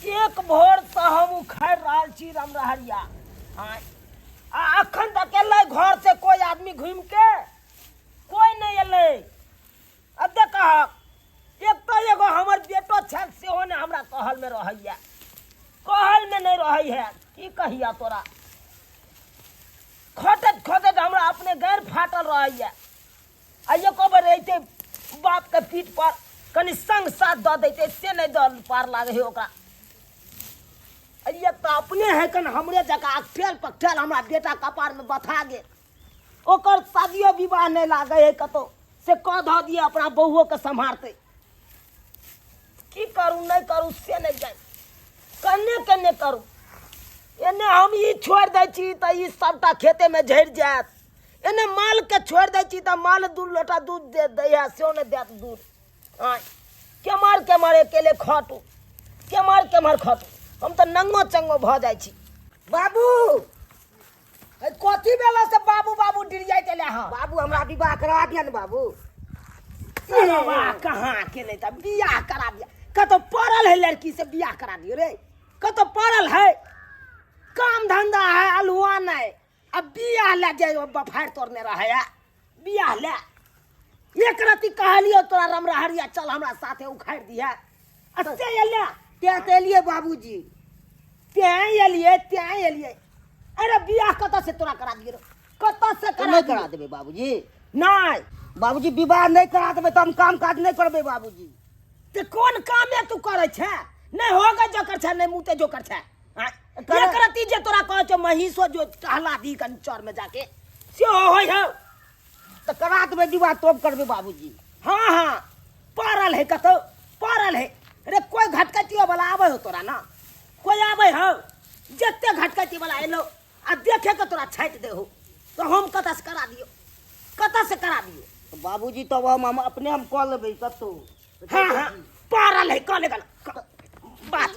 एक भोरसँ हम उखाड़ि रहल छी रमरहरिया। आँय, आ अखन तक एलै घर से कोई आदमी घूमि के? कोई नहि एलै। आ देखहक, एक तऽ एगो हमर बेटो छल, सेहो ने हमरा कहलमे रहैया, कहलमे नहि रहै है। की कहिया तोरा, खटैत खटैत हमरा अपने गैर फाटल रहैया। आ एको बेर रहिते बापके पीठ पर कनि संग साथ दऽ दैते, से नहि दऽ पार लागै है ओकरा। आ एक तऽ अपने है कन हमरे जकाँ अकठेल पकठेल, हमरा बेटा कपारमे बथा गेल। ओकर शादियो विवाह नहि लागै है कतहु, से कऽ धऽ दिअ, अपना बहुओके सम्हारतै। की करू नहि करू से नहि जानि, कन्ने कन्ने करू। एने हम ई छोड़ि दै छी तऽ ई सभटा खेतेमे झड़ि जायत। एने मालके छोड़ि दै छी तऽ माल दू लोटा दूध दे दै है, सेहो नहि देत दूध। आँय, केम्हर केम्हर अकेले खटू, केम्हर केम्हर खटू, हम तऽ नंगो चंगो भऽ जाइ छी। बाबू, है कथी भेलो से बाबू बाबू डिरियाइत एले हँ? बाबू, हमरा विवाह करा दिया ने बाबू। विवाह कहाँ के नहीं तऽ बियाह करा दिया। कतौ पड़ल है लड़की से बियाह करा दियो रे? कतौ पड़ल है? काम धंधा है अलुआ नहीं, अब बियाह ले जाय बफार तोड़ने रहे है बियाह ले। एक रति कहलियो तोरा रमरहरिया चल हमरा साथे उखाड़ि दिहे, आ से एले। तें तऽ एलियै बाबूजी। तें एलियै, तें एलियै। अरे बियाह कतऽ से तोरा करा दियै रे? कतऽ से करा नहि दियै? करा देबै बाबूजी? नहि। बाबूजी, विवाह नहि करा देबै तऽ हम काम काज नहि करबै बाबूजी। तऽ कोन कामे तू करै छै? नहि होगे जोकर छै, नहि मुते जोकर छै। आँय, एक रति जे तोरा कहै छौ महींसो जो टहला दी कनि चर में जाके, सेहो होइ हौ। तऽ करा देबै विवाह तब करबै बाबूजी। हाँ हाँ, पड़ल है कतौ, पड़ल है रे। कोई घटकतियो वाला आबै हो तोरा ना? कोई आबै हो? जते घटकती वाला एलो आ देखे के तोरा छाटि दे हो, तो हम कतऽ से करा दियो, कतऽ से करा दियो? तऽ बाबूजी, तब हम अपने हम कऽ लेबै कतौ। हाँ हाँ, पड़ल है, कऽ लेगा बात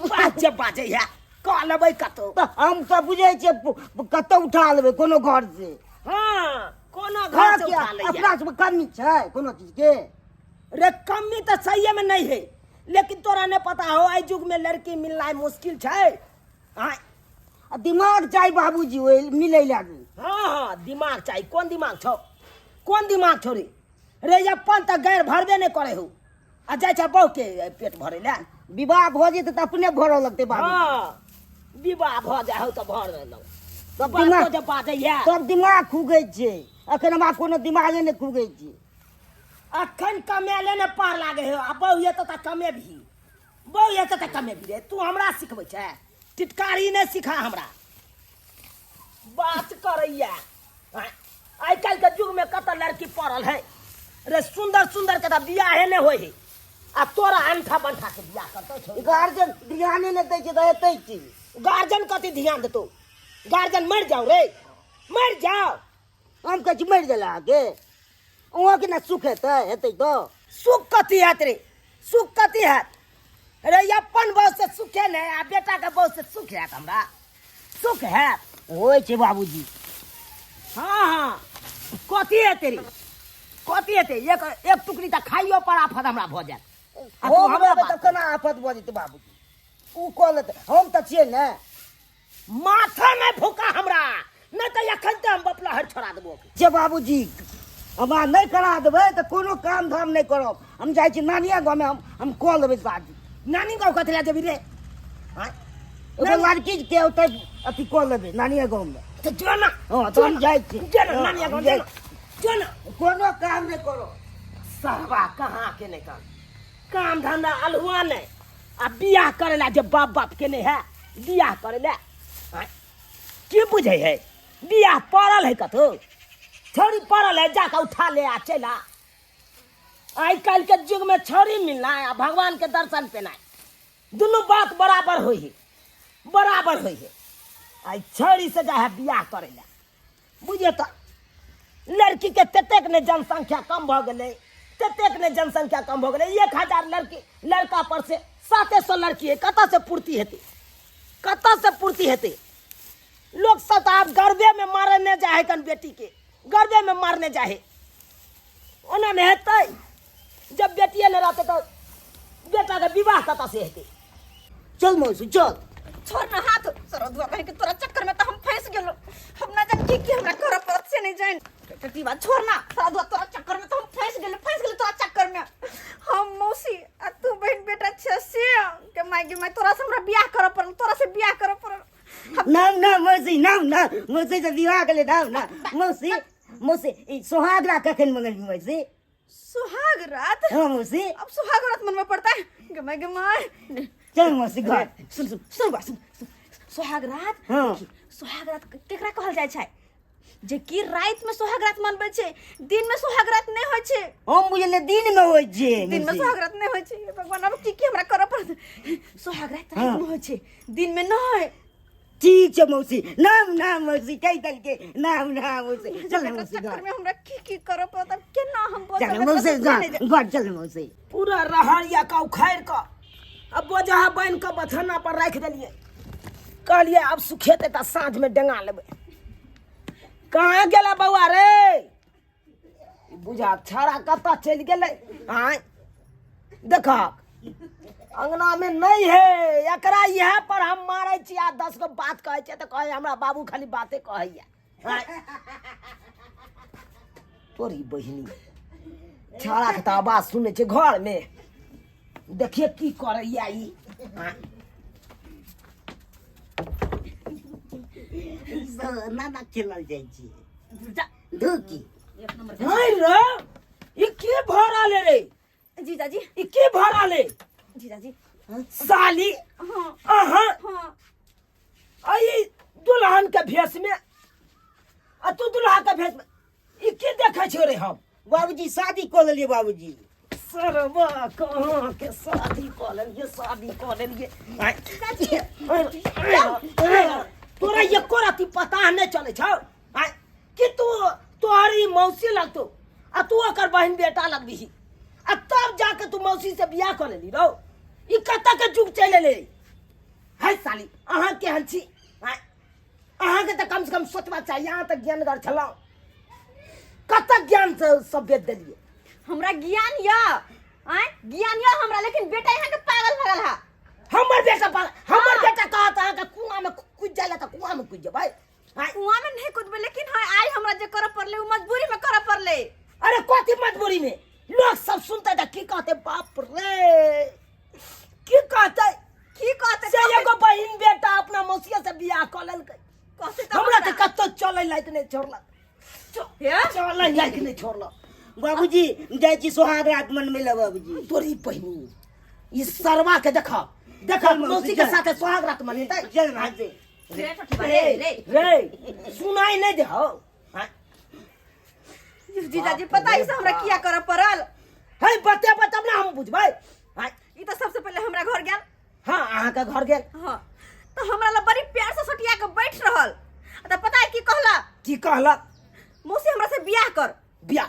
बात जे बाजै है, कऽ लेबै कतौ। तऽ हम तऽ बुझै छियै कतौ उठा लेबै कोनो घर से। हाँ, कोनो घर से उठा लैया। अपना सबके कमी छै कोनो चीज के? रे कमी तऽ सहिए में नहीं है, लेकिन तोरा नहीं पता हो एहि युग में लड़की मिलनाइ मुश्किल छै। हाँ। आ दिमाग चाही बाबूजी ओहि मिलै लागी। हाँ हाँ, दिमाग चाही। कोन दिमाग छौ, कोन दिमाग छौ रे? रे अपन तऽ गैर भरबे नहि करे हो, आ जाइ छै बहु के पेट भरे ले। विवाह भऽ जेतै तऽ अपने भरऽ लगतै बाबू। हाँ, विवाह भऽ जाइ हो तऽ भर लेलहुँ। तब बातो दिमाग जे बाजैया तब दिमाग खुगै छै। अखन हमरा कोनो दिमागे नहि खुगै छै। अखन कमेले ने पार लागे हो, आ बहु एतऽ तऽ कमेबही, बहु एतऽ तऽ कमेबही। रे तू हमरा सिखबै छै? टिटकारी नहि सिखा हमरा। बात करैया। आइ काल्हि के युग में कतऽ लड़की पड़ल है रे? सुंदर सुंदर के तऽ बियाहे नहि होइ है, आ तोरा अंठा बंठा के बियाह करतौ छौ। गार्जियन ध्याने नहि दै छै तऽ हेतै की? गार्जियन कथी ध्यान देतौ? गार्जियन मरि जाओ रे, मरि जाओ। हम कहै छी मरि गेला अहाँके, अहाँके ने सुख हेतै? हेतै तऽ सुख कथी हैत रे, सुख कथी हैत रे? अपन बहू से सुखे नहि, आ बेटा के बहू से सुख हैत? हमरा सुख हैत? होइ छै बाबूजी। हाँ हाँ, कथी हेतै रे, कथी हेतै? एक एक टुकड़ी तऽ खाइयो पर आफत हमरा भऽ जायत। आ तू हम हमरा रहबै बात तऽ केना आफत भऽ जेतै बाबूजी? ओ कऽ लेतै, हम तऽ छियै ने। माथा नहि फूका हमरा, नहि तऽ एखन तऽ हम बपलहर छोड़ा देबो। जे बाबूजी, हमरा नहि करा देबै तऽ कोनो काम धाम नहि करब। हम जाइ छी नानिया गाँवमे, हम कऽ लेबै शादी। नानी गाँव कथी लए जेबही रे? आँय? एगो लड़की के ओतऽ अथी कऽ लेबै नानिया गाँवमे। तऽ जो ना। हँ, तऽ हम जाइ छी। जो ना। हँ, नानिया हम गाँव जाइ जो ना, जो ना। कोनो काम नहि करब। सरवा कहाँ के नहि काम काम धंधा अलहुआ नहि, आ बियाह करे ला जे बाप बाप के नहि है बियाह करे ला। आँय, की बुझे है? बियाह पड़ल है कतौ? छौड़ी पड़ल है, जाके उठा ले आ चल आ। आइ काल्हि के युग में छौड़ी मिलना आ भगवान के दर्शन पेनाइ दुनू बात बराबर होइ है, बराबर होइ है। आइ छौड़ी से जा है बियाह करे ला। बुझिए तऽ लड़की के ततेक ने जनसंख्या कम भऽ गेलै, ततेक ने जनसंख्या कम भऽ गेलै, 1000 लड़की लड़का पर से 700 लड़की है, कतऽ से पूर्ति हेतै, कतऽ से पूर्ति हेतै? लोक सब तऽ आब गर्भे में मारने जाइ है कन बेटी के, गर्भे में मारने जाइ है। ओना नहि हेतै, जब बेटिए नहि रहतै तऽ बेटाके विवाह कतऽ से हेतै? चल मौसी चल। छोड़ ना हाथ सरदुआ कहे कि तोरा चक्कर में तो हम फंस गेलो, हम ना जान की की हमरा करऽ पड़त से नहीं जान। टटीवा छोड़ ना सरदुआ, तोरा चक्कर में तो हम फंस गेलो, फंस गेलो तोरा चक्कर में। हम मौसी आ तू बहन बेटा छे से के माय गे माय, तोरा से हमरा बियाह करऽ पड़ल, तोरा से बियाह करऽ पड़ल। ना ना मौसी ना ना मौसी से विवाह के ले ना ना मौसी मौसी ई सोहाग रात कखन मंगलबी मौसी? सुहाग रात? हाँ मौसी। अब सुहाग रात मन में पड़ता है गमाय गमाय। चल मौसी घर। सुन सुन सुन बा सुन, सुन। सुहाग रात? हाँ। देखी, सुहाग रात केकरा कहल जाइ छै? जे कि रात में सुहाग रात मनबै छै, दिन में सुहाग रात नहीं होइ छै। हम बुझले दिन में होइ छै। दिन में मौसी। सुहाग रात नहीं होइ छै। हे भगवान, अब की की हमरा करऽ पड़त? सुहाग रात रात हाँ। में होइ छै, दिन में नहीं। ठीक छै मौसी, नाम नाम मौसी कहि देलकै, नाम नाम मौसी। चल एकरा मौसी चक्कर घर। में हमरा की की करऽ पड़त, अब केना हम बचब? चल एकरा मौसी से घर नहि जाय। घर चल मौसी। पूरा रहरिया का उखाड़ि कऽ आ बोझा बान्हि कऽ बथाना पर राखि देलियै, कहलियै आब सुखेतै तऽ साँझमे डेंगा लेबै। कहाँ गेला बौआ रे? बुझा छाड़ा कतऽ चलि गेलै? आँय देखक अंगना में नहीं है। एकरा इएह पर हम मारै छी आ 10 गो बात कहै छियै तऽ कहै हमरा बाबू खाली बाते कहैया। आँय तोरी बहिनी छाड़ाके तऽ आवाज सुनै छै घरमे, देखिए की करैया ई। आँय ना ना खेलल जाइ छी जा। धोकी। एक नंबर के। नहीं रे, ई के भऽ रहल रे? जीजाजी। ई के भऽ रहल है? जीजाजी। साली। हाँ। अहाँ? हाँ। आई दुल्हन के भेष में आ तू दुल्हा के भेष में, ई के देखै छियो रे हम? बाबूजी शादी कऽ लेलियै बाबूजी। सरवा कहाँ के शादी कऽ लेलियै, शादी कऽ लेलियै। आँय, तोरा एको रति पता नहि चलै छौ? आँय, कि तू तोहर ई मौसी लगतौ आ तू ओकर बहिन बेटा लगबिही आ तब जाके तू मौसी से बियाह कऽ लेली रौ? ई कतऽ के जुग चलि एलै? है साली, अहाँ केहन छी? आँय, अहाँके तऽ कमसँ कम सोचबा चाही, अहाँ तऽ ज्ञानगर छलहुँ, कतऽ ज्ञान से सब बेच देलियै? हमरा ज्ञान या आँय ज्ञान या हमरा, लेकिन बेटा यहाँ के पागल भगल है। हमर बेटा पागल? हमर हाँ। बेटा कहत अहाँके कुआं में कूद जाय ला तऽ कुआं में कूद जेबै? आँय? कुआं में नहीं कूदबै, लेकिन हाँ आई हमरा जे करऽ पड़लै उ मजबूरी में करऽ पड़लै। अरे कथी मजबूरी में? लोग सब सुनते तऽ की कहते? बाप रे, की कहते? की कहते? से एगो बहिन बेटा अपना मौसिया से बियाह कऽ लेलकै। कहते तऽ हमरा तऽ कतौ चलै लायक नहि छोड़लक, हे? चलै लायक नहि छोड़लक। बाबूजी जाइ छी सोहाग रात मनबै लए बाबूजी। तोरी बहिनी ई सरवा के देख देख, चल मौसी, मौसी के चल। साथे सोहाग रात मनेतै। चल मौसी। रे टोटी रे रे रे सुनाई नहीं दे हो। जीजाजी पता है से हमरा किया करऽ पड़ल? है बतेबै तब ने हम बुझबै। हाँ। ई तऽ सबसे पहिले हमरा घर गेल। हाँ, अहाँके घर गेल। हाँ, तऽ हमरा लग बड़ी प्यार से सटिया के बैठ रहल, तऽ पता है की कहला? की कहलक? मौसी हमरा से बियाह कर। बियाह?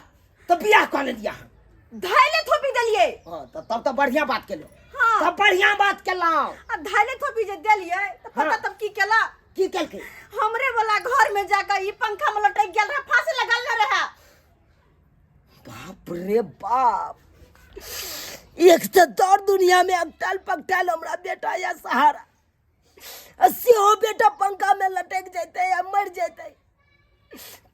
तऽ बियाह कऽ लेलियै अहाँ? धैले थोपी देलियै। हाँ, तऽ तब तऽ बढ़िया बात केलहुँ। हाँ। तब बढ़िया बात केलहुँ। आ धैले थोपी जे देलियै तऽ पता हाँ। तब की केला? की केलकै? हमरे वाला घर में जाकर ई पंखा में लटक गेल रहे, फांसी लगल रहे। बाप रे बाप, एक तऽ दर दुनिया में अकटल पकटल हमरा बेटा या सहारा, आ सेहो बेटा पंखा में लटक जेतै या मर जेतै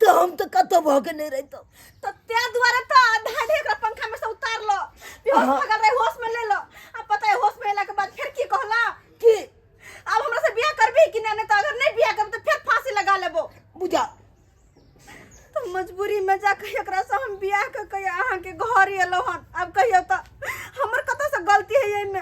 तऽ हम तऽ कतौ भऽ के नहि रहितहुँ। तऽ तें दुआरे तऽ धाधे ओकरा पंखा में से उतारलो, बेहोश हाँ। भऽ गेल रहे, होश में ले लो। आ पता है होश में एला के बाद फिर की कहला? की? अब हमरा से बियाह करबी कि नहीं? नहीं तो अगर नहीं बियाह करब तो फिर फांसी लगा लेबो। बुझा तो मजबूरी में जाके एकरा से हम बियाह क के अहाँ के घर एलहुँ हन। अब कहियो तऽ हमर कतऽ से गलती है एहिमे?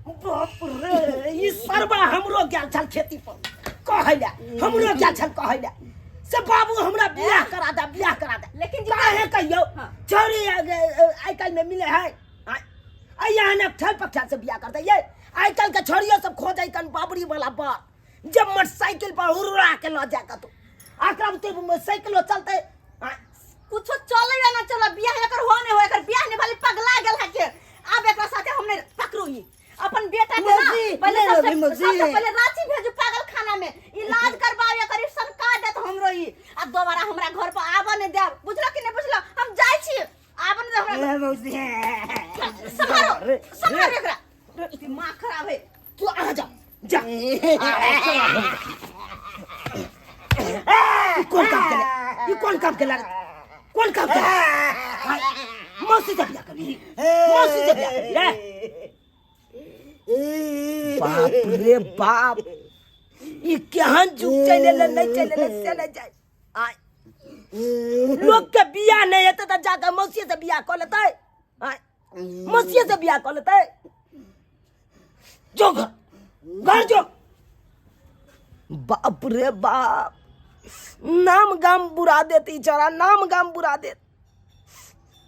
बाप रे, ई सरबा हमरो गेल छल खेती पर कहै लए, हमरो गेल छल कहै लए से बाबू हमरा बियाह करा दे, बियाह करा दे। लेकिन जी- काहे कहियौ? हाँ। छौरी आइ काल्हि में मिले है? आइ यहाँ ने ठल पक्षा से बियाह करते ये आइ काल्हि के छौड़ियो सब खोजै कन बाबरी वाला बार जब मोटरसाइकिल पर हुर्रा के लऽ जाय कतौ, आकरा ते साइकिलो चलते। आँय, कुछो चले या ना चले, बियाह एकर हो नहीं हो, एकर बियाह नहीं भले पगला गेल है के अब एकरा साथे हम नहीं पकड़ू। ई अपन बेटा के ना मौसी, पहले नहीं सबसे रवि, मौसी। सबसे पहले रांची भेजू पागल खाना में इलाज करवाओ, एकर ई सनका देत हमरो ई, आ दोबारा हमरा घर पर आबऽ नहीं देब। बुझलो कि नहीं बुझलो? हम जाइ छी, आबऽ नहीं देब हमरा। ए, मौसी। सम्हारो सम्हारो एकरा, दिमाग खराब है। तू आ जा। जा। ई कोन काम केले? ई कोन काम केला रे? कोन काम केला? आय, मौसी से बियाह करबी? मौसी से बियाह करबी रे? बाप रे बाप, ई केहन जुग चलि एलै, नहि चलि एलै से नहि जाय। आय, लोक के बियाह नहि हेतै तऽ जाके मौसी से बियाह कऽ लेतै। आय, मौसी से बियाह कऽ लेतै। जो घर, घर जो। बाप रे बाप, नाम गाम बुरा देत ई छौड़ा, नाम गाम बुरा देत।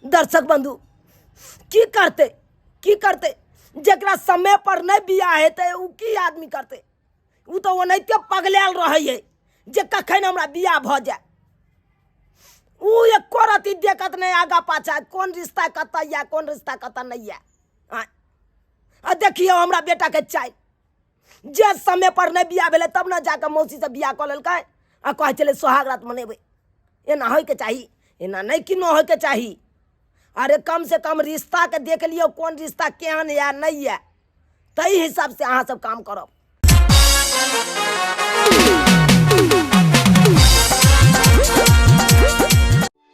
दर्शक बंधु, की करतै, की करतै? जकरा समय पर नहि बियाह हेतै ओ की आदमी करतै? ओ तऽ ओनाहिते पगलायल रहै जे कखन हमरा बियाह भऽ जाय। ओ एको रत्ती देखत नहि आगा पाछा, कोन रिश्ता कतऽ यऽ, कोन रिश्ता कतऽ नहि यऽ। आ देखियौ हमरा बेटाके चालि, जे समय पर नहि बियाह भेलै तब ने जाकऽ मौसीसँ बियाह कऽ लेलकै आ कहै छलै सोहाग रात मनेबै। एना होइके चाही? एना नहि किनो होइके चाही। अरे कम से कम रिश्ताके देख लियौ, कोन रिश्ता केहन यऽ नहि यऽ, ताहि हिसाबसँ अहाँ सब काम करब।